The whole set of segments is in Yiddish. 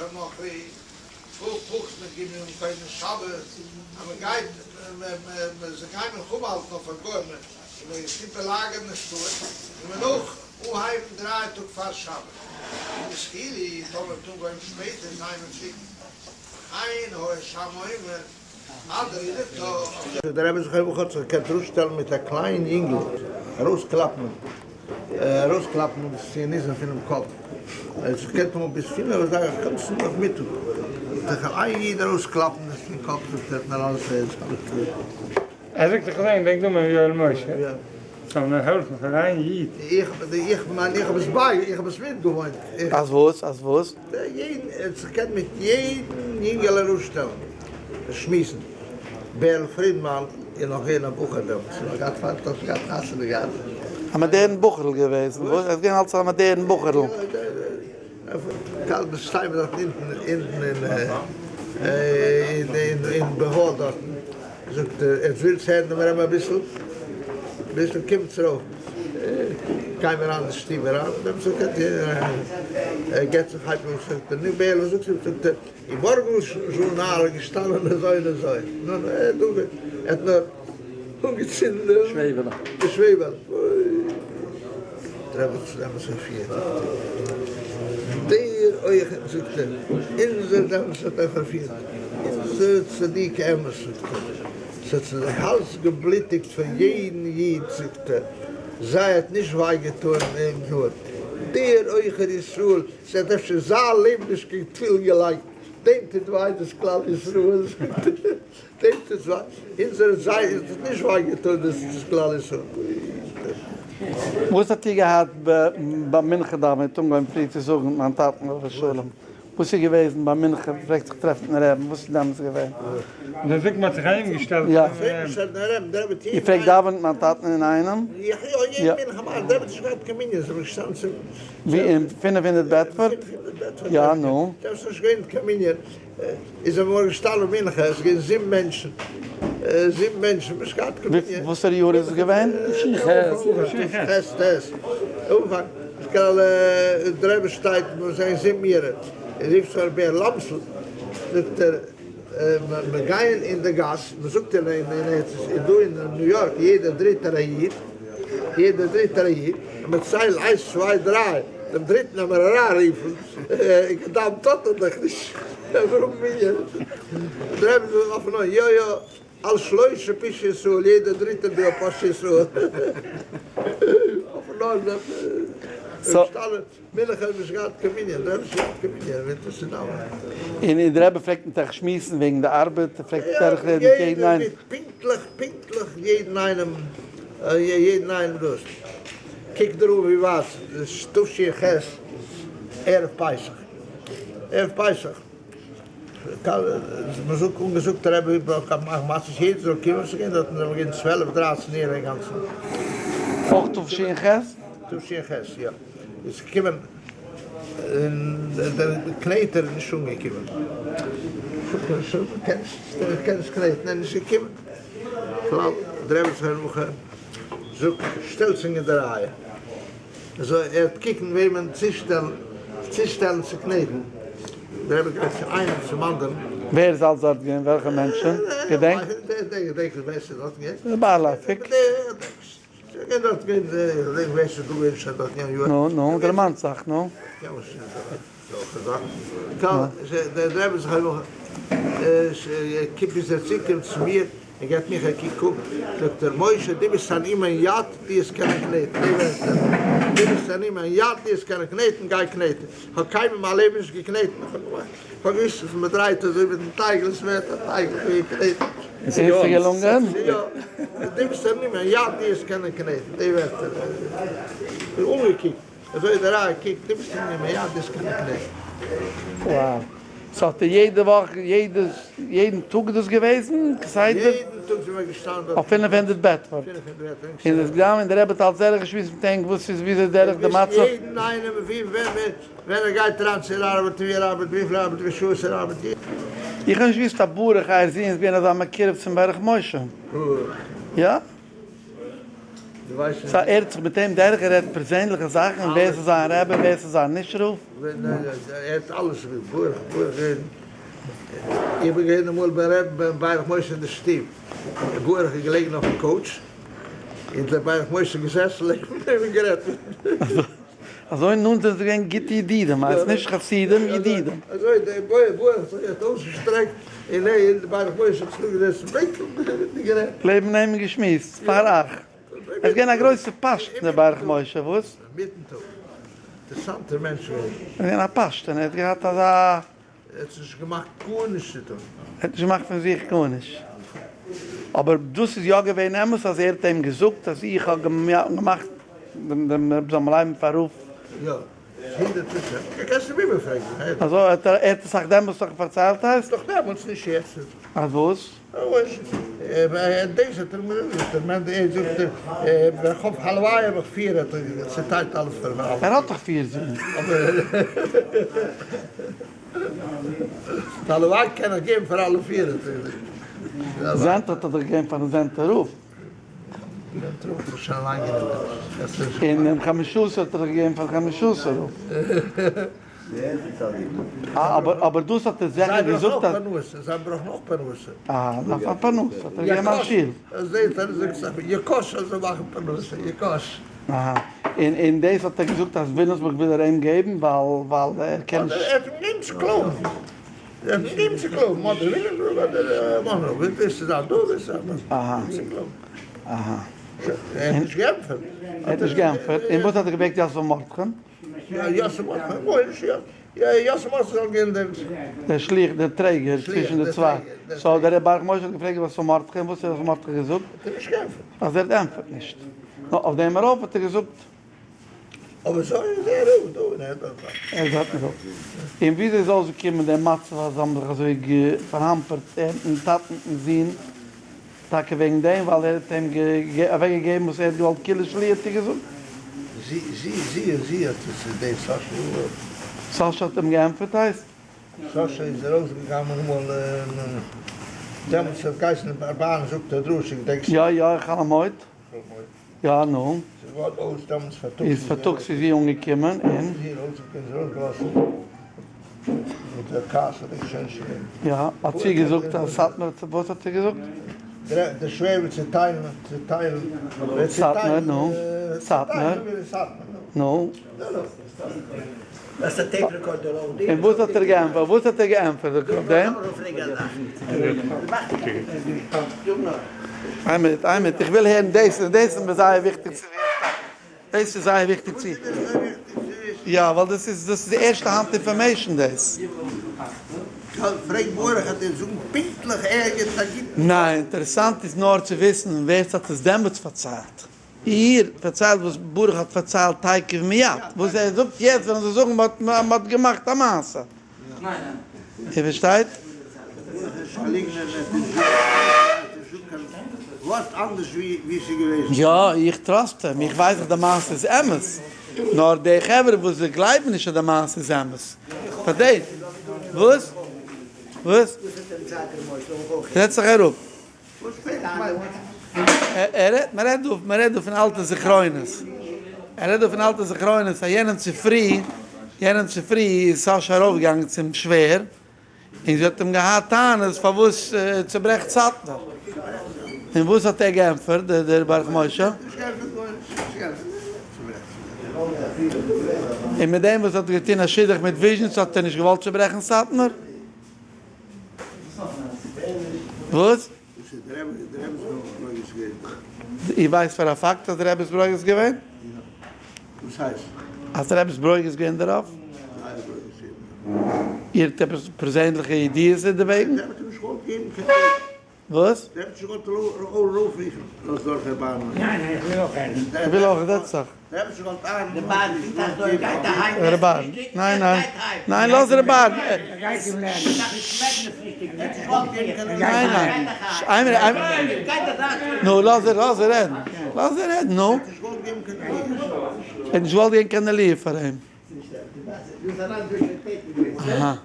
של נכרי, פוכצן געבן קודם שבת, אז מען גייט זיך גיין מלחמה האלטן אויף א גוי, און מען טוט באלאגערן די שטאט, און מען נאך אנהייבן דריי טאג פאר שבת, אם התחילו, טאמער מ'האט אנגעהויבן שפעטער איז אין מפסיקין, וכן היה שמאי אומר עד רדתה. דער רבי זכרונו לברכה האט זיך געקענט ארויסשטעלן מיט א קליין יונגל ארויסקלאפן ארויסקלאפן דאס ציוניזם פונעם קאפ, ער האט זיך געקענט אמאל ביז פינף אזייגער א גאנצן נאכמיטאג האט זיך איין איד ארויסקלאפן דאס פון קאפ זאגט ער האט מיר אלעס ער ער זאגט איך געדענק דענק דא מיט יואל משה זאל מיר העלפן פאר איין איד. איך איך מיין איך האב עס ביי איך האב עס מיטגעוואוינט איך. אז וואס? אז וואס? יעדן ער האט זיך געקענט מיט יעדן יונגעלע ארויסשטעלן און שמועסן. בערל פרידמאן איז נאך געווען א בחור דעמאלטס, נאך געהאט פאר האט שוין געהאט חתונה געהאט. א מאדערן בחור'ל געוועזן, וואס? ער איז געווען אלס א מאדערן בחור'ל. קאלמער שטיין דארטן אונטן אונטן אין אין בהל דארטן, זאגט ער, עטס ווילטס הערן דעם רבי אביסל? אביסל קומטס ארויף. גיי מיר אריין אין שטוב אריין, דעמאלטס זאגט ער, ער געט זיך הייבט אן זאגט ער, נו בערל וואס זאגסטו? זאגט ער, אין מארגן זשורנאל איז געשטאנען אזוי און אזוי, נו נו, ער האט נאר אנגעצינדן די שוועבעלע, אוי, דער רבי האט זיך דעמאלטס פארפירט, זאגט ער, דער אויך, זאגט ער, אונזער דעמאלטס האט ער פארפירט, אונזער צדיק אמת, זאגט ער, ס'האט זיך די הארץ געבלוטיגט פאר יעדן איד, זאגט ער, זיי האט נישט וויי געטאן דעם נאר דער עוכר ישראל, ס'האט אפשר זיין לעבן נישט קיין תפילין געלייגט, דעם טוט וויי דאס כלל ישראל, זאגט ער, דעם טוט וויי, אונזערע זיי האט עס נישט וויי געטאן דאס כלל ישראל. וואס האט איר געהאט ביי מנחה דאווענען? איר האט אנגעהויבן פריער צו זאגן מיין טאטן עליו השלום. וואס איז געוועזן ביי מנחה? פלעגט זיך טרעפן מיטן רעבן, וואס איז דעמאלטס געווען? דער זאגט מען האט זיך אהיים געשטעלט פארן רעבן. איר פלעגט דאווענען מיט מיין טאטן אינאיינעם? ווי אין 500 בעדפארד? יא נו. איז אמאל געשטאנען מנחה, עס איז געווען זיבן מענטשן, זיבן מענטשן, נישט געהאט קיין מנין. וואסערע יאר איז עס געווען? תש"ח. תש"ח, ט, אנפאנג, דער רבי שטייט, מיר זענען זיבן אירע, רופט זיך ר' בער לאמסל, זאגט ער, מיר גייען אין די גאס, מען זאגט אין ארץ ישראל, דא אין ניו יארק, יעדער דריטער א איד, יעדער דריטער א איד, און מען ציילט איינס צוויי דריי, דעם דריטן וועלן מיר אריינרופן, געדאוונט האט ער דאך נישט, אברהם מנין, דער רבי זאגט אויפן אויער, יא יא, על שלשה פשעי ישראל, יעדער דריטער דא א פושע ישראל, אויפן אויער געשטאנען. מנחה האט נישט געהאט קיין מנין, דער רבי האט נישט געהאט קיין מנין, ווען דאס איז דאווענען. און דער רבי פלעגט מיט אייך שמועסן וועגן די ארבעט, ער פלעגט דורך רעדן מיט יעדן איינעם? פונקטליך פונקטליך יעדן איינעם יעדן איינעם דאס. קוק דיר אן ווי ווייט ס'איז תש"ח ערב פסח ערב פסח. מ'זאגט אנגעזאגט רבי ברויך מאכן מצות יעדער זאל קומען, ס'איז געווען דארטן זענען געווען צוועלף דרייצן אירע אינגאנצן. אויך תש"ח? תש"ח יא, איז געקומען און דער קנעטער איז נישט אנגעקומען, קען נישט קנעטן, ער איז נישט געקומען, כלל דער רבי זכרונו לברכה זאגט שטעלטס ענק אין די רייע. אזוי ער וועט קוקן וועמען צושטעלן צושטעלן צו קנעטן, דער רבי גייט צו איינעם צום אנדערן. ווער איז אלס דארט געווען? וועלכע מענטשן? געדענקסט? געדענק נישט ווער ס'איז דארט געווען. ביילייפיג. ס'איז דארט געווען, געדענק ווער ס'איז דא געווען שוין דארט יענע יאר. נו נו, דערמאנט זיך נו. אזעלכע זאכן. דער רבי זכרונו לברכה קומט ביז ער צוקומט צו מיר. ער געט מיך א קוק אפ, זאגט ער, משה, דו ביסט אן אומן יד, דו וועסט קענען קנעטן, די ווערטער, דו ביסט אן אומן יד, דו וועסט קענען קנעטן, גיי קנעטן. איך האב קיינמאל אין מיין לעבן נישט געקנעטן, איך האב געמיינט, איך האב געוואוסט אז מען דרייט אזוי מיטן טייגל, עס ווערט א טייגל, איך האב געקנעטן. און ס'איז געלונגען? יא, דו ביסט אן אומן יד, דו וועסט קענען קנעטן, די ווערטער, אנגעקוקט. אזוי דער ר' קוקט דו ביסט אין מיד איז קיין קנעכט. Wow. ס'האט ער יעדע וואך יעדע יעדן טאג דאס געוועזן כסדר? יעדן טאג זענען מיר געשטאנען דארט. אויף 500 בעדפארד. 500 און איז געגאנגען און דער רבי האט אלץ דורך געשמועסט מיט ענק וואס איז וויאזוי דורך די מצב. יעדן איינעם ווי ווען ווען ער גייט אריין צו ער ארבעט ווי ער ארבעט וויפיל ער ארבעט ווי שעות ער ארבעט. איך האב נישט געוואוסט אז ברוך אייער זון איז געווען אזא מקורב צום ברך משה. יא? סא ער האט זיך מיט אים דורכגערעדט פערזענליכע זאכן ווער ס'איז זיין רבי און ווער ס'איז זיין נישט רב? ער האט אלעס ברוך ברוך געווען, איך בין געווען אמאל ביים רבין ביים ברך משה אין די שטוב, ברוך איז געלעגן אויפן couch און דער ברך משה איז געזעסן לעבן אים און גערעדט מיט אים. אזוי נאנט זענען זיי געווען גוטע ידידים, הייסט נישט חסידים, ידידים. אזוי דער ברוך האט זיך אויסגעשטרעקט און ער און דער ברך משה האט זיך אראפגעזעצט אין בענקל און גערעדט. לעבן אים און געשמועסט פאר אייך. ער איז געווען א גרויסער פשטן דער ברך משה, וואס? אינמיטן טאג. אינטערעסאנטער מענטש געווען. ער איז געווען א פשטן, ער האט געהאט אזא. ער האט זיך נישט געמאכט גארנישט צו טון. ער האט נישט געמאכט פון זיך גארנישט. אבער דאס איז יא געווען אמת אז ער האט אים געזאגט אז איך האב געמאכט דעם רבי זלמן לייב'ן פאר רב. יא, 100 פראצענט. קענסט אים איבערפרעגן. אזוי האט ער האט עס אייך דעמאלטס נאך פארציילט הייסט? דאך דעמאלטס נישט יעצט. אז וואס? דאס האט ער מיר געזאגט, ער מיינט ער זאגט איך האב הלוואי האב איך פיר האט ער צוטיילט אלעס פאר אלע. ער האט דאך פיר זין. אבער הלוואי קען איך געבן פאר אלע פיר האט ער געזאגט. זענטא האט ער דאך געגעבן פארן זענטא רב. זענטא רב איז שוין לאנג נישט דא. און דעם חמשה עשר האט ער דאך געגעבן פארן חמשה עשר רב. אבער דאס האט ער זיכער געזאגט אז. זיי ברויכן אויך פרנסה. אה, דארף א פרנסה, האט ער געגעבן א שול. זעהט ער זאגט זיך יקוש אז זיי מאכן פרנסה, יקוש. אהא, און און דאס האט ער געזאגט אז וויליאמסבורג וויל ער אים געבן ווייל ווייל ער קען נישט. ער האט אים געגעבן צו קלויבן, ער האט אים געגעבן צו קלויבן, אדער וויליאמסבורג אדער מאנרא, ווילסטו זיין דא ווילסטו זיין דארט, אהא אהא. ער האט נישט געענטפערט. ער האט נישט געענטפערט, און וואס האט ער געפרעגט יוסף מרדכי'ן? דער שליח, דער טרעגער צווישן די צוויי. so דער ר' ברוך משה האט געפרעגט יוסף מרדכי, וואס האט יוסף מרדכי געזאגט? אז ער ענטפערט נישט. נו, אויף דעם ארויף האט ער געזאגט. ער איז דארט רב. און וויאזוי איז אויסגעקומען דער מצב אז זיי האבן זיך אזוי פארהאמפערט ער מיטן טאטן מיטן זון? טאקע וועגן דעם ווייל ער האט אים אוועק געגעבן וואס ער האט געוואלט כאילו שלי האט איר געזאגט. זי זי זי און זי האט עס איז דעי סאשע אויך. סאשע האט אים געענטפערט הייסט? סאשע איז ארויס געגאנגען אמאל און דעמאלטס האט געהייסן ר' אהרן זאגט א דרשה געדענקסט? יא יא חול המועד. חול המועד. יא נו. ס'איז געווארן אויס דעמאלטס פארטאגס. איז פארטאגס איז זי אנגעקומען און. זי איז ארויסגעקומען זי איז ארויסגעלאפן מיט א כעס האט ער שוין שוין. יא האט זי געזאגט אז סאטמאר האט וואס האט זי געזאגט? דער שווער וועט צוטיילן צוטיילן וועט סאטמאר נו סאטמאר נו. און וואס האט ער געענטפערט וואס האט ער געענטפערט אויף דעם? איין מינוט איין מינוט איך וויל הערן דאס און דאס איז מיר זייער וויכטיג צו וויסן דאס איז זייער וויכטיג צו יא ווייל דאס איז דאס איז די ערשטע האנט information דאס. פרעג ברוך וועט ער זאגן פונקטליך ערגעץ א גוטן. ניין אינטערעסאנט איז נאר צו וויסן ווער ס'האט עס דעמאלטס פארציילט. איר פארציילט וואס ברוך האט פארציילט תיכף ומיד, וואס ער זאגט יעצט וועלן זיי זאגן מען האט געמאכט א מעשה. איר פארשטייט? יא איך trust אים, איך ווייס אז די מעשה איז אמת, נאר די חברה וואס זיי גלייבן נישט אז די מעשה איז אמת, פאר די, וואס? וואס? זעץ זיך אראפ. ער רעדט, מען רעדט דא, מען רעדט דא פון אלטע זכרונות. ער רעדט דא פון אלטע זכרונות אז יענעם צופרי, יענעם צופרי איז סאשע ארויפגעגאנגען צום שווער, און זי האט אים געהאט טענות פארוואס צוברעכט סאטמאר. און וואס האט ער געענטפערט, דער ברך משה? און מיט דעם וואס האט געטון א שידוך מיט וויזשניץ האט ער נישט געוואלט צוברעכן סאטמאר? וואס? איר ווייסט פאר א פאקט אז דער רבי איז ברוגז געווען? אז דער רבי איז ברוגז געווען דערויף? איר האט עפעס פערזענליכע ידיעות דערוועגן? וואס? איך וויל אויך, זעץ זיך. ר' אהרן, ניין ניין, ניין לאז ר' אהרן. ניין ניין, איין מינוט, איין מינוט, נו לאז ער, לאז ער רעדן, לאז ער רעדן, נו. ער האט נישט געוואלט געבן קיין עליה פאר אים. אהא. ער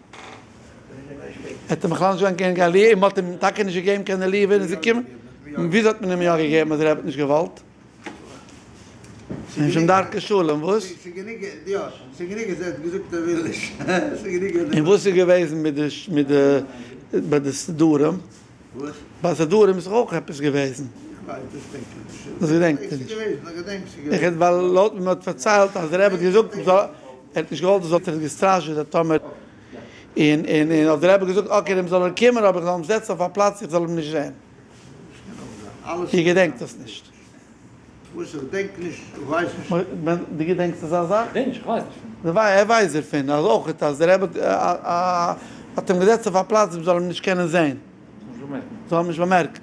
האט אים בכלל נישט געוואלט געבן קיין עליה, און מ'האט אים טאקע נישט געגעבן קיין עליה ווען ער איז געקומען? און וויאזוי האט מען אים יא געגעבן אז דער רבי האט נישט געוואלט? און שוין דרכי שלום, וואס? און וואס איז געוועזן מיט די מיט די ביי די סדרים? ביי סדרים איז דאך אויך עפעס געוועזן. דאס געדענקט איר נישט? איך ווייל לויט ווי מען האט פארציילט אז דער רבי האט געזאגט מען זאל ער האט נישט געוואלט ער האט געסטראשעט אז טאמער און און און האט דער רבי געזאגט okay דעם זאל ער קומען אבער איך זאל אים זעצן אויף א פלאץ איך זאל אים נישט זען. איר געדענקט עס נישט? וואס? איך דענק נישט, איך ווייס נישט. דו געדענקסט אזא זאך? כ'דענק נישט, איך ווייס נישט פון. ער ווייסט דערפון אז אויך אז דער רבי האט אים געזעצט אויף א פלאץ ווי מ'זאל אים נישט קענען זען. זאל אים נישט באמערקן.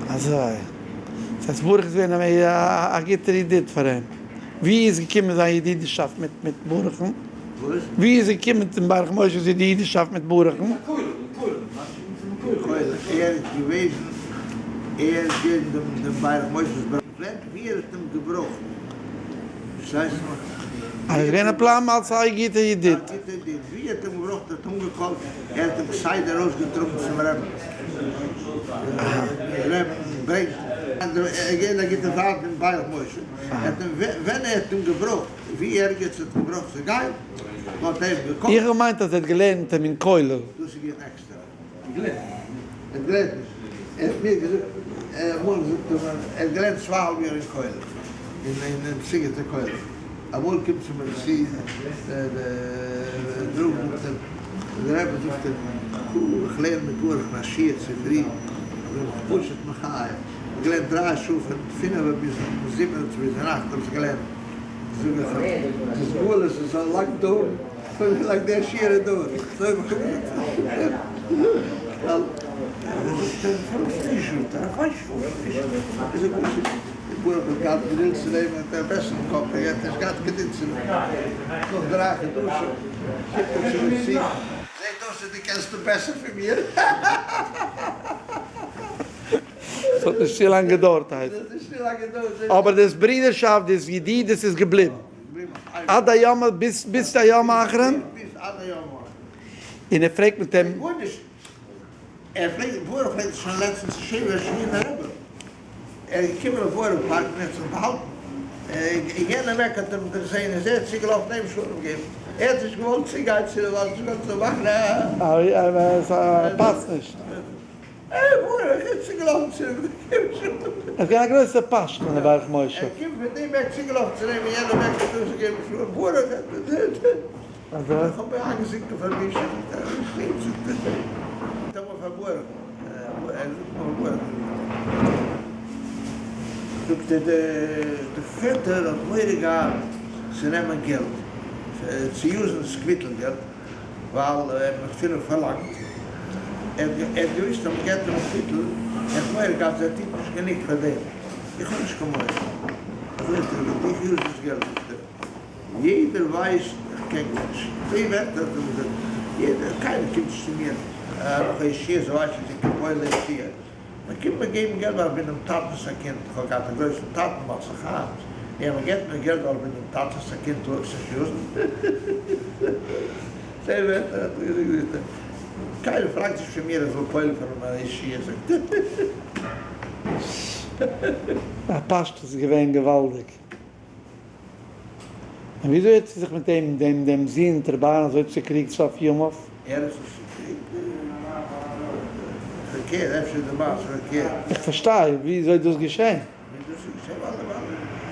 אזוי. דאס הייסט ברוך איז געווען א גוטער ידיד פאר אים. ווי איז געקומען זיין ידידות'שאפט מיט ברוך'ן? ווי איז געקומען צום ברך משה'ס ידידות'שאפט מיט ברוך'ן? ער איז געוועזן, ער איז געוועזן דעם ברך משה'ס ווען ווי ער האט אים געברויכט. פארשטייסט מיך? ער איז געווען א פלאם אלס א גוטער ידיד. א גוטער ידיד. ווי ער האט אים געברויכט האט אנגעקאלט, ער האט אים כסדר ארויסגעטראגן צום רעבען. רעבען ברענגט. ער איז געווען א גוטער פריינט מיטן ברך משה. ער האט אים ווען ער האט אים געברויכט, ווי ערגעץ האט געברויכט צו גיין, האט ער אים געקאלט. איך האב געמיינט אז ער האט געלערנט מיט אים אין כולל. דאס איז געווען עקסטער. געלערנט. ער האט געלערנט נישט. ער האט מיר געזאגט, אמאל זאגט ער מיר, ער האט געלערנט צוויי האלב יאר אין כולל, אין אין סיגוט'ער כולל. אמאל קומט צו מיר צו דער רב זאגט ער, דער רבי זאגט ער, איך לערן מיט ברוך א שיעור צופרי, איך בין מיך פשוט מחיה. איך האב געלערנט דריי שעה פון פינעווע ביז זיבענע צו ביז אכט האב איך געלערנט. זאג איך אים, דאס גלות עס זאל לאנג דויערן. אזוי ווי לאנג דער שיעור איז דורך, אזוי האב איך אים געזאגט, זאגט ער, פארוואס נישט, זאגט ער, איך ווייס נישט פארוואס נישט, איך זאג פשוט, ברוך האט געהאט געדולד צו לעבן האט ער א בעסערן קאפ, ער האט נישט געהאט געדולד צו לעבן, נאך דריי חדשים קומט ער צו מיר צו, זעט אויס אז דו קענסט אים בעסער פון מיר. ס'האט נישט צו לאנג געדויערט הייסט עס, אבער דאס ברודערשאפט, דאס ידידות איז געבליבן. עד היום ביז ביז היום האחרון? און ער פרעגט מיט אים. ער פלעגט וואו ער פלעגט שוין לעצטנס שבע שנים דער רבי ער איז געקומען אויף בארא פארק און ער האט זיך באהאלטן אין יענעם עק האט ער אים דערזעהן איז ער צוגעלאפן אים שלום געבן ער האט נישט געוואלט צוגיין צו אים ווייל ער האט נישט געוואלט זאל מאכן א. ס'פאסט נישט. אה, ברוך איז צוגעלאפן צו אים, עס איז געווען א גרויסע פשטן אין ברך משה. ער קומט פון דעם עק צוגעלאפן צו אים אין יענעם עק האט ער זיך געגעבן שלום, ברוך האט אזוי? איך האב מיר איינגעזינקען פאר בושה, זאגט ער, איך ליב זאגט ער, זאגט אמאל פאר ברוך, ער זאגט אמאל ברוך, זאגט ער, די פעטער האט מורא געהאט צו נעמען געלט, צו יוזן ס'קוויטל געלט, ווייל ער האט מיך פון אים פארלאנגט, ער האט געוויסט אז מ'געט אים א קוויטל, ער האט מורא געהאט אז ער טוט נישט גענוג פאר דעם, איך האב נישט קיין מורא, אזוי האט ער געזאגט, איך use דאס געלט, זאגט ער, יעדער ווייסט איך קען גארנישט, די ווערטער האט ער געזאגט, יעדער, קיינער קומט נישט צו מיר נאך א ישועה, זיי ווייסן נישט איך קען פועל'ן א ישועה, מען קומט מיר געבן געלט ווייל איך בין דעם טאטנ'ס א קינד, איך האב געהאט א גרויסן טאטן מצא חיים'ס, און מען געבט מיר געלט ווייל איך בין דעם טאטנ'ס א קינד טאר איך עס נישט use ן? די ווערטער האט ער געזאגט זאגט ער, קיינער פרעגט נישט פון מיר איך זאל פועל'ן פאר אים א ישועה זאגט ער. א פשטות איז געווען געוואלדיג. און וויאזוי האט זי זיך מיט אים, דעם דעם זון טרבאן אזוי צוקריגט סוף ימיו? ער האט זיך צוקריגט? פארקערט, אפשר איז די מעשה פארקערט. איך פארשטיי, וויאזוי איז דאס געשען? ווי דאס איז געשען? ווייל ווייל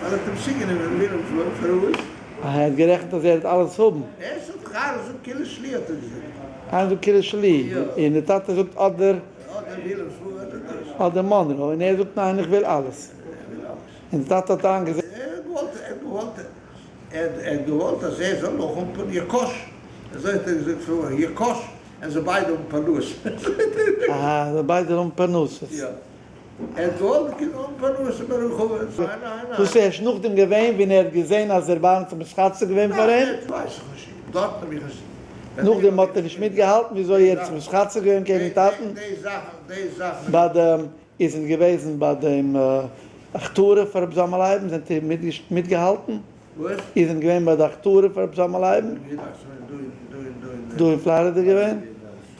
ער האט אים צוגענומען אין וויליאמסבורג, פארוואס? אה, ער האט גערעכנט אז ער וועט אלעס האבן. ער זאגט ער זאגט כולה שלי האט ער געזאגט. איינער זאגט כולה שלי, און די טאטע זאגט אדער. אדער וויליאמסבורג אדער דאס. אדער מאנרא, און ער זאגט ניין איך וויל אלעס. ער וויל אלעס. און די טאטע האט איינגעזען. ער האט געוואלט, ער האט געוואלט, ער האט געוואלט אז ער זאל אויך האבן פרנסה, יקוש, אזוי האט ער געזאגט פאר מיר, יקוש, און זיי ביידע האבן פרנסה. אהא, זיי ביידע האבן פרנסות. יא. ער האט געוואלט די קינדער האבן פרנסה ברוך ה'. ניין ניין ניין. דאס איז ערשט נאכדעם געווען ווען ער האט געזען אז ר' אהרן האט זיך מתחצף געווען פאר אים? ניין, ווייס איך נישט, דארטן האב איך נישט. נאכדעם האט ער נישט מיטגעהאלטן וויאזוי ער האט זיך מתחצף געווען קעגן טאטן? די זאכן, די זאכן. ביי די איר זענט געוועזן ביי דעם הכתרה פאר רבי זלמן לייב'ן? זענט איר מיטגעהאלטן? וואס? איר זענט געווען ביי די הכתרה פאר רבי זלמן לייב'ן? דא אין פלארידע געווען?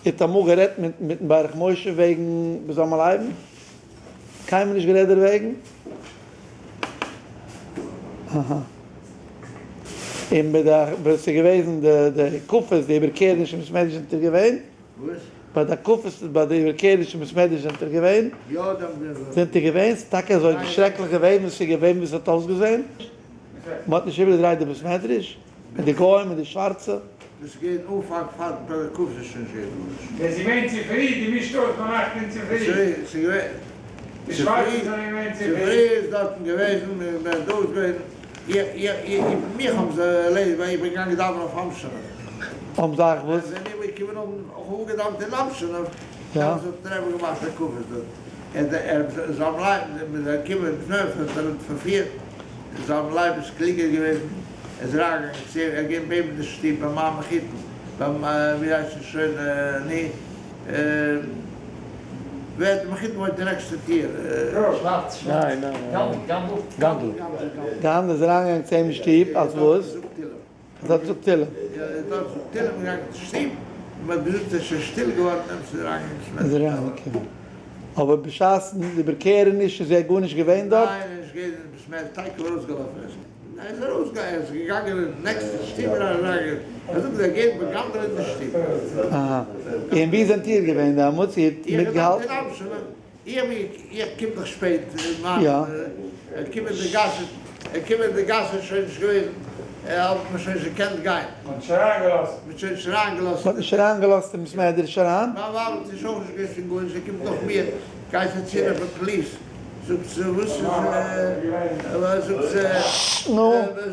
איר האט אמאל גערעדט מיטן ברך משה וועגן רבי זלמן לייב'ן? קיינמאל נישט גערעדט דערוועגן? אהא. און ביי די ווען ס'איז געוועזן די די הקפות די איבערקערעניש אין בית מדרש זענט איר געווען? וואס? ביי די הקפות ביי די איבערקערעניש אין בית מדרש זענט איר געווען? יא דאן בין איך. זענט איר געווען? ס'איז טאקע אזוי שרעקליך געווען ווי ס'איז געווען ווי ס'האט אויסגעזען? מ'האט נישט איבערגעדרייט די בית מדרש? מיט די גוים מיט די שווארצע? דאס איז געווען אנפאנג פאר די הקפות איז שוין נישט געווען גארנישט. ווען זי מיינט צופרי, די מישט אויס ביינאכט און צופרי. ס'איז געווען די שווארצע זענען געווען צופרי. צופרי איז דארטן געוועזן, מען איז דא געווען, מיך האבן זיי ערלעדיגט ווייל איך בין געגאנגען דאווענען אויף אמשינוב. האבן זיי אייך וואס? זענען איבער געקומען האבן אויך אפגעדאווענט אין אמשינוב, דעמאלטס האט דער רבי געמאכט הקפות דארט, ער זלמן לייב, מען איז געקומען פארפירט, זלמן לייב איז קלוגער געוועזן, ער איז אריינגעגאנגען צו אים, ער איז געווען ביי אים אין די שטוב ביי מיין מחותן, ביים ווי הייסט עס שוין נו, ווער די מחותן וואוינט די נעקסטע טיר. שווארץ שווארץ גאנדל גאנדל. גאנדל איז אריינגעגאנגען צו אים אין שטוב אלס וואס? ער האט געזאגט תהילים. יא ער האט דארט געזאגט תהילים און געגאנגען צו שטוב, און מען האט געזאגט ער איז שוין שטיל געווארן דעמאלטס איז ער אריינגעגאנגען צום איז ער אריינגעקומען. אבער בשעת'ן איבערקערעניש איז ער גארנישט געווען דארט? ניין ער איז נישט געווען אין בית מדרש, תיכף ארויסגעלאפן איז ער איז ארויסגעגאנגען ער איז געגאנגען אין נעקסטע שטוב און אריינגעגאנגען ער זאגט זיי גייען בגמרא אין די שטוב. אהא. און ווי זענט איר געווען דעמאלטס? איר האט מיטגעהאלטן? איך האב געדאווענט אין אמשינוב. איך בין איך קום דאך שפעט מיין ער קומט אין די גאס ער קומט אין די גאס איז שוין נישט געוועזן ער האט מען שוין נישט געקענט גיין. מען האט נישט אריינגעלאזט. מען האט שוין נישט אריינגעלאזט. מען האט נישט אריינגעלאזט אין בית מדרש אריין. מיין ווייב האט נישט אויך נישט געוואוסט פון גארנישט זי קומט נאך מיר גייט זי צו די פאליס זאגט זי וואס איז זאגט זי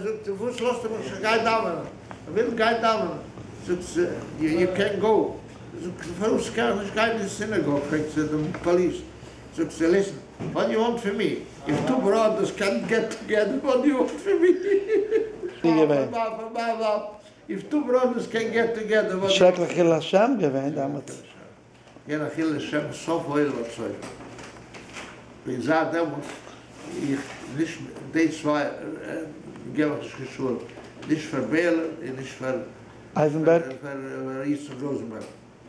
זאגט זי וואס לאזטו מיך נישט איך גיי דאווענען איך וויל גיין דאווענען זאגט זי יו קען גאו זאגט זי פארוואס קען איך נישט גיין אין synagogue פרעגט זי דעם פאליס זאגט זי listen what you want פון מי if two brothers קענט געט טוגעדער וואט יו וואנט פון מי if two brothers can get together what שרעקליך חילול השם געווען דעמאלטס. געווען א חילול השם סוף עולם עד סופו. און זייט דעמאלטס איך נישט די צוויי געב איך נישט קיין שלום נישט פאר בערלען און נישט פאר אייזענבערג. פאר יצחק ראזענבערג.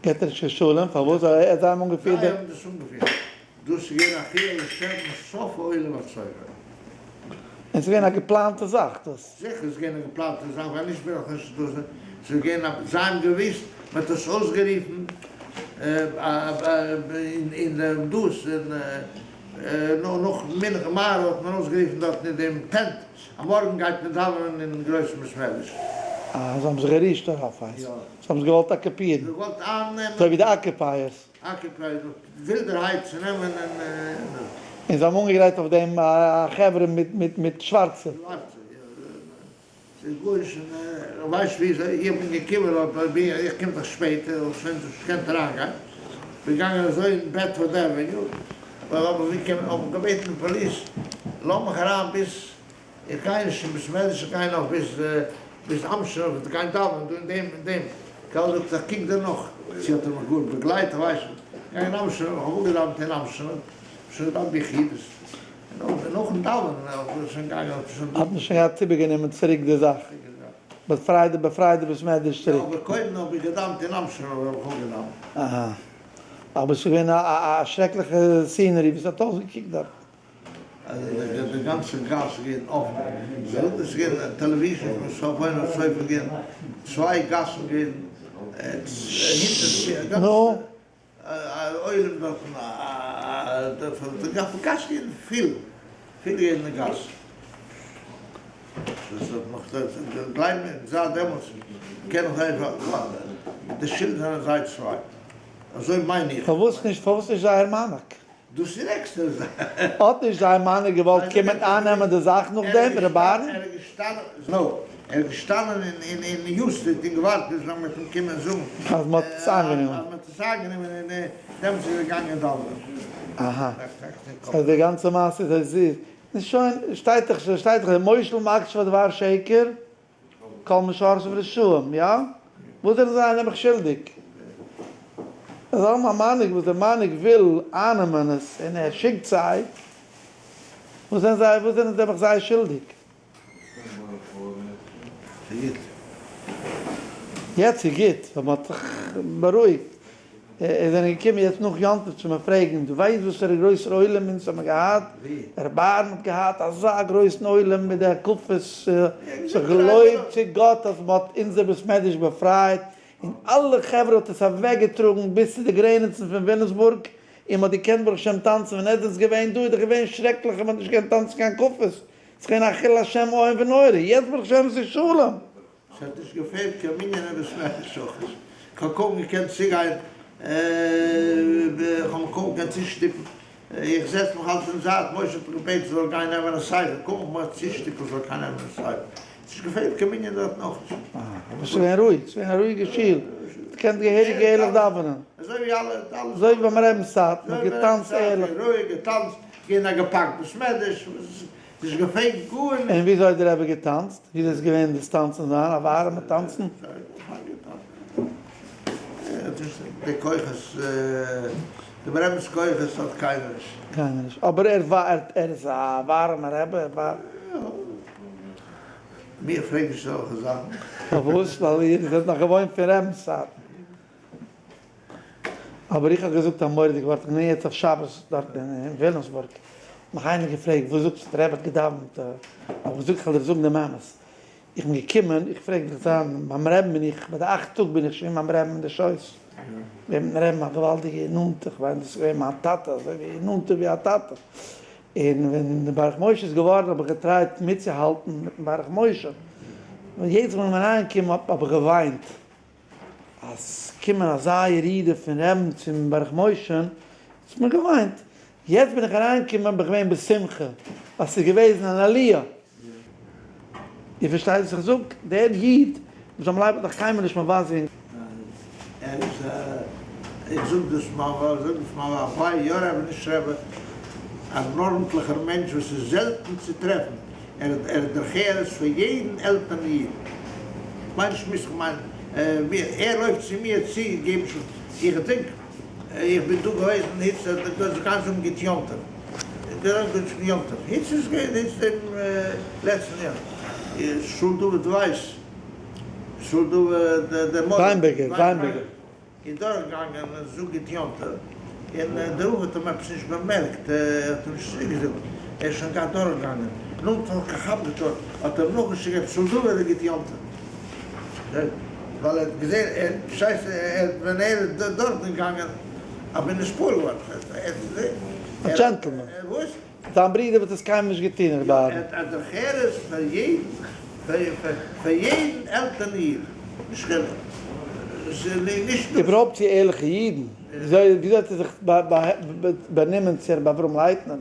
געט ער נישט קיין שלום פארוואס ווייל ער זיי האבן אנגעפירט די. זיי האבן דאס אנגעפירט. דאס איז געווען א חילול השם מסוף העולם עד סופו. און ס'איז געווען א געפלאנטע זאך דאס. זיכער איז געווען א געפלאנטע זאך ווייל נישט בין איך נישט דאס ס'איז געווען א זיי האבן געוויסט מען האט עס אויסגערופן אין דעם דאס אין נאך מנחה מעריב האט מען אויסגערופן דארטן אין דעם tent אז מארגן גייט מען דאווענען אין גרויסן בית מדרש. אה זיי האבן זיך גערישט דערויף הייסט יא. זיי האבן עס געוואלט אקופירן. זיי געוואלט אייננעמען. אזוי ווי די occupiers. occupiers ווילדערהייט צו נעמען און. און זיי האבן אנגעגרייט אויף דעם א חברה מיט מיט מיט שווארצע. שווארצע יא. ס'איז גארנישט און איך ווייס וויאזוי איך בין געקומען אבער בין איך קום דאך שפעט איך האב שוין נישט געקענט אריינגיין בין געגאנגען אזוי אין בעדפארד עוועניו ווייל האב איך געקומען האב איך געבעטן די פאליס לאז מיך אריין ביז איך גיי נישט אין בית מדרש איך גיי נאך ביז ביז אמשינוב איך גיי דאווענען דא אין דעם אין דעם קהל זאגט איך קוק דערנאך צו האט ער מיך גאר באגלייט איך ווייס נישט גיי אין אמשינוב איך האב אפגעדאווענט אין אמשינוב שוין געדאווענט ביחידות און נאכן דאווענען האט מען שוין געגאנגען האט מען שוין. האט מען שוין געהאט איבערגענומען צוריק די זאך, באפרייט די באפרייט די בית מדרש צוריק. יא אבער קודם האב איך געדאווענט אין אמשינוב האב איך אפגעדאווענט. אהא. אבער ס'איז געווען א א שרעקליכע scenery ווי ס'האט אויסגעקוקט דארט. די גאנצע גאס איז געווען אפן, ס'איז דאס געווען television פון סוף עולם עד סוף איז געווען צוויי גאסן געווען הינטער גאנצע. נו. א עולם דארטן די גאס געווען פיל פיל געווען די גאס דאס האט נאך גלייב מיר זייט דעמאלטס קען איך זיי די שולד זענען זיי צוויי אזוי מיין איך. פארוואס נישט פארוואס נישט זייער מנהיג? דאס איז עקסטער זאך. האט נישט זייער מנהיג געוואלט קומען אייננעמען די זאך נאכדעם, ר' אהרן? ער איז געשטאנען, נא, ער איז געשטאנען אין אין יוז סטריט און געווארט ביז ווען מ'וועט אים קומען זאגן אז מ'האט עס איינגענומען. אז מ'האט עס איינגענומען און דעמאלטס איז ער געגאנגען דאווענען. אהא. סא די גאנצע מעשה איז אזוי. נו שוין, שטייט דאך, שטייט דאך, מושל מקשיב לדבר שקר. כל משרתיו רשעים, יא? וואס זענען זיי נעבעך שולדיג? זיי האבן א מנהיג וואס דער מנהיג וויל אייננעמען עס און ער שיקט זיי, וואס זענען זיי וואס זענען נעבעך זיי שולדיג? ס'גוט. יעצט איז גוט ווייל מ'האט זיך בארואיגט. זענען געקומען יעצט נאך יום טוב צו מיר פרעגן, דו ווייסט וואסערע גרויסער עולם אונז האבן געהאט? ר' אהרן האט געהאט אזא גרויסן עולם מיט די הקפות, זיך געלויבט צו גאט אז מען האט אונזער בית מדרש באפרייט, און אלע חברה האט עס אוועק געטראגן ביז צו די גרעניצן פון וויליאמסבורג, און מען האט געקענט ברוך השם טאנצן, ווען עטס זענטס געווען דא איז דאך געווען שרעקליך און מען האט נישט געקענט טאנצן קיין הקפות, ס'איז געווען א חילול השם איום ונורא, יעצט ברוך השם ס'איז שלום. ס'האט נישט געפעלט קיין מנין אין בית מדרש אויך נישט, כ'האב קוים געקענט צוגיין, כ'האב מיך קוים געקענט צושטופן, איך זעץ מיך אלץ אין זייט, משה האט מיך געבעטן כ'זאל גיין נעמען א ספר, קוים איך מיך צושטופן כ'זאל גיין נעמען א ספר, ס'נישט געפעלט קיין מנין דארטן אויך נישט. אה, אבער ס'איז געווען רואיג, ס'איז געווען א רואיגע שול, מ'האט געקענט געהעריג ערליך דאווענען. אזוי ווי אלע, אלע. אזוי ווי ביים רבינ'ס צייט, מ'האט געטאנצט ערליך. רואיג געטאנצט, געווען א געפאקט בית מדרש, נישט געפרעגט גארנישט. און וויאזוי האט די רבי געטאנצט? וויאזוי איז געווען דאס טאנצן זיין? א ווארעמע טאנצן? די כוחות, דעם רבינ'ס כוחות האט קיינער נישט. קיינער נישט, אבער ער ער איז א ווארעמע רבי, ער וואר. מיר פרעג נישט אזעלכע זאכן. פארוואס? ווייל איר זענט נאך געוואוינט פון רבינ'ס צייטן. אבער איך האב געזאגט א מורא'דיג ווארט, איך בין יעצט אויף שבת דארט אין וויליאמסבורג, האט מיך איינער געפרעגט וואס זאגסטו דער רבי האט געדאווענט, האב איך געזאגט איך וועל דיר זאגן דעם אמת, איך בין געקומען, איך פרעג דיך זיין ביים רעבן בין איך, ביי די אכט טאג בין איך שוין ביים רעבן אין די שויס, געווען מיטן רעבן א געוואלדיגע נאנטע, איך מיין דאס איז געווען מיין טאטע, אזוי ווי נאנטער ווי א טאטע, און ווען דער ברך משה איז געווארן האב איך געטרייט מיטצוהאלטן מיטן ברך משה, און יעדעס מאל איך בין אריינגעקומען האב איך געוויינט. אז ס'קומען אזא ירידה פון רעבן צום ברך משה, האט מען געוויינט, יעצט בין איך אריינגעקומען בין איך געווען בשמחה, ווייל ס'איז געוועזן אן עליה. איר פארשטייט וואס איך זאג? דער איד וואס זלמן לייב האט נאך קיינמאל נישט מבזה געווען. ער איז א, איך זאג דאס מיין ווייב, זאג דאס מיין ווייב, וויי יא רבי נישט רבי, אן ארנטליכער מענטש וואס איז זעלטן צו טרעפן, ער האט דרך ארץ פאר יעדן עלטערן איד. כ'מיין נישט מיך, כ'מיין מיר. ער לויפט צו מיר צו געבן ש. איך געדענק איך בין דא געוועזן היצט האט ער געזאגט גיין זאגן גוט יום טוב. געזאגט גוט יום טוב. היצט איז געווען היצט דעם לעצטן יום. ישראל דוד ווייס. ישראל דוד דער מאדער. וויינבערגער, וויינבערגער. איז דורכגעגאנגען און זאגט גוט יום טוב, און דער רב האט אים עפעס נישט באמערקט, ער האט אים נישט צוריק געזאגט, ער איז שוין געהאט דורכגעגאנגען, נאנט האט געכאפט די טאן, האט ער אים נאכגעשריגען עפעס זאג דו גוט יום טוב, ווייל ער האט געזען, ער פארשטייסט, ער ווען ער איז דורכגעגאנגען, איך בין נתפעל געווארן, ער האט געזען, א דזשענטלמען. וואס? זיין ברודער וואלט עס קיינמאל נישט געטון, ר' אהרן. ער האט דרך ארץ פאר יעדן, פאר יעדן עלטערן איד, נישט קיין, נישט נאר. איבערהויפט צו ערליכע אידן, וויאזוי האט ער זיך באנומען צו רבי אברהם לייטנער?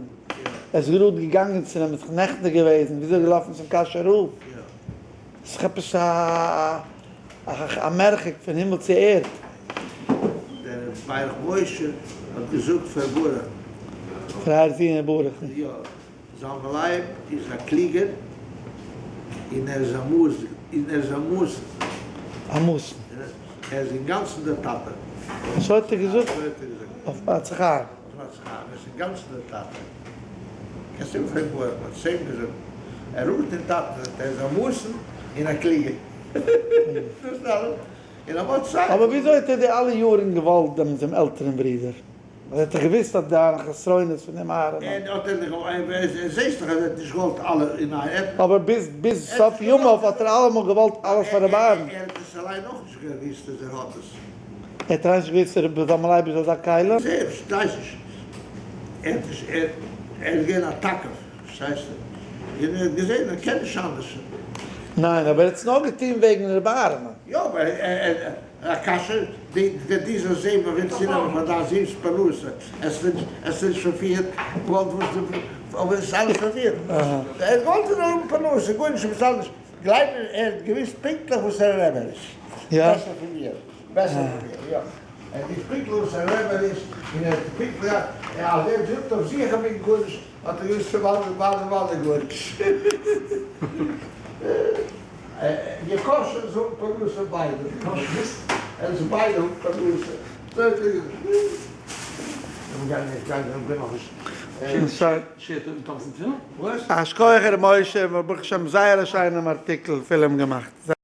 ער איז גראד געגאנגען צו אים, איז זיך נכנע געוועזן, וויאזוי איז ער געלאפן צום קאשוי רב? ס'איז דאך עפעס א מרחק פון הימל צו ערד. דער ברך משה האט געזאגט פאר ברוך. פאר אייער זוהן ברוך. יא, זלמן לייב איז א קלוגער און ער איז א מוס און ער איז א מוס. א מוס. ער איז אינגאנצן דער טאטע. אזוי האט ער געזאגט? אזוי האט ער געזאגט. אויף עצי חיים. אויף עצי חיים, ער איז אינגאנצן דער טאטע. קענסט אים פרעגן ברוך האט עס אים געזאגט. ער רופט דעם טאטן זאגט ער איז א מוסן און א קלוגער. דאס איז אלעס. און א מאד שכל. אבער וויאזוי האט ער די אלע יארן געוואלט דעם דעם עלטערן ברודער? ווייל ער האט דאך געוואוסט אז דיינע חסרונות פון דעם אהרן. ער האט ער דאך זעסט דאך אז ער האט נישט געוואלט אלע אין איין. אבער ביז ביז סוף ימיו האט ער אלעמאל געוואלט אלעס פאר רבי אהרן. ער האט עס אליין אויך נישט געוואוסט אז ער האט עס. ער האט אליין נישט געוואוסט רבי זלמן לייב איז אזא כלי? זעלבסט ווייס נישט. ער האט נישט ער איז געווען א תקיף. פארשטייסטו? און ער האט געזען ער קען נישט אנדערש. ניין אבער ער האט עס נאר געטון וועגן רבי אהרן. יא אבער א קשיא, די די זאלסט זעהן מען וויל צונעמען פאר דיין זון'ס פרנסה, עס איז עס איז נישט פארפירט, געוואלט וואס די אבער עס איז אלעס פארפירט, ער האט געוואלט ער זאל האבן פרנסה, גארנישט עפעס אנדערש, גלייב מיר ער האט געוויסט פונקטליך וואס א רבי ער איז, בעסער פון מיר, בעסער פון מיר, יא, ער האט געוויסט פונקטליך וואס א רבי ער איז, און ער האט פונקטליך אז ער זאגט אויף זיך איך בין גארנישט, האט ער געוויסט פון וואנעט וואנעט גארנישט. געקאשער זאגט פרנסה ביידע. עס ביידע האבן פרנסה. א שכוח ר' משה, ברוך השם זייער א שיינעם ארטיקל פילם געמאכט.